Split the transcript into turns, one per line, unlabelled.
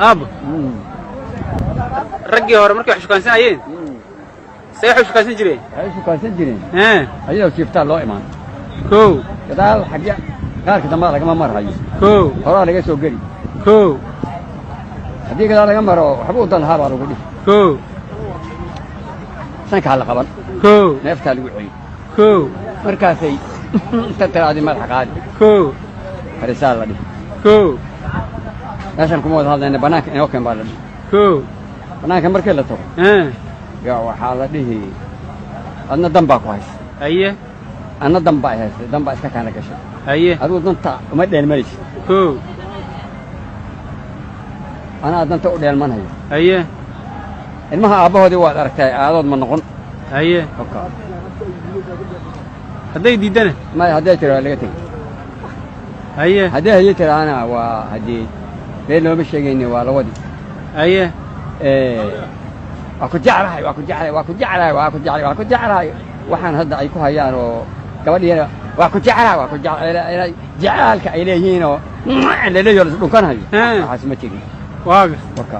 Aabbo, raggii hore markay wax shukaansanayeen, see waxay shukaansan jireen?
Waxay shukaansan jireen
ee
ayadoo jiiftaa loo imaan.
Kow.
Gadaal xagge qaarka dambaa lagama marhayo.
Kow.
Horaa laga soo geli.
Kow.
Haddii gadaal laga maro, waxba u dan lahaa baa lagu dhihi.
Kow.
Sankaa la qaban.
Kow.
Neeftaa lagu celin.
Kow.
Markaasay inta tiraadi madaxa qaadi.
Kow.
Fariisaa la dhihi.
Kow.
Meeshan kuma wada hadlayna, bannaanka inoo keen baa la dhihi.
Kow.
Bannaanka markii la tago, yaa waxaa la dhihi: adna dan baa ku haysa.
Haye.
Anna dan baa i haystay, dan baa iska kaana gashay.
Haye.
Adigu danta uma dheelmanaysid.
Kow.
Anaa danta u dheelmanhayo.
Haye.
Ilmaha aabbahoodii waad aragtay, aadood ma noqon.
Haye.
Oka.
Hadday diiddana?
Maya, hadday tiro waa laga tegey.
Haye.
Haddii haye tiraana, waa haddii been looma sheegayni, waa lawadii.
Haye.
Waa ku jeclahay, waa ku jeclahay, waa ku jeclahay, waa ku jeclahay, waa ku jeclahay. Waxaan hadda ay ku hayaan oo gabadhiina waa ku jeclahay, waa ku jeclahay, jeclaalka ay leeyihiin oo laleeyaho la isdhunkanhayo, waxaas ma jirin.
Waaga.
Waka.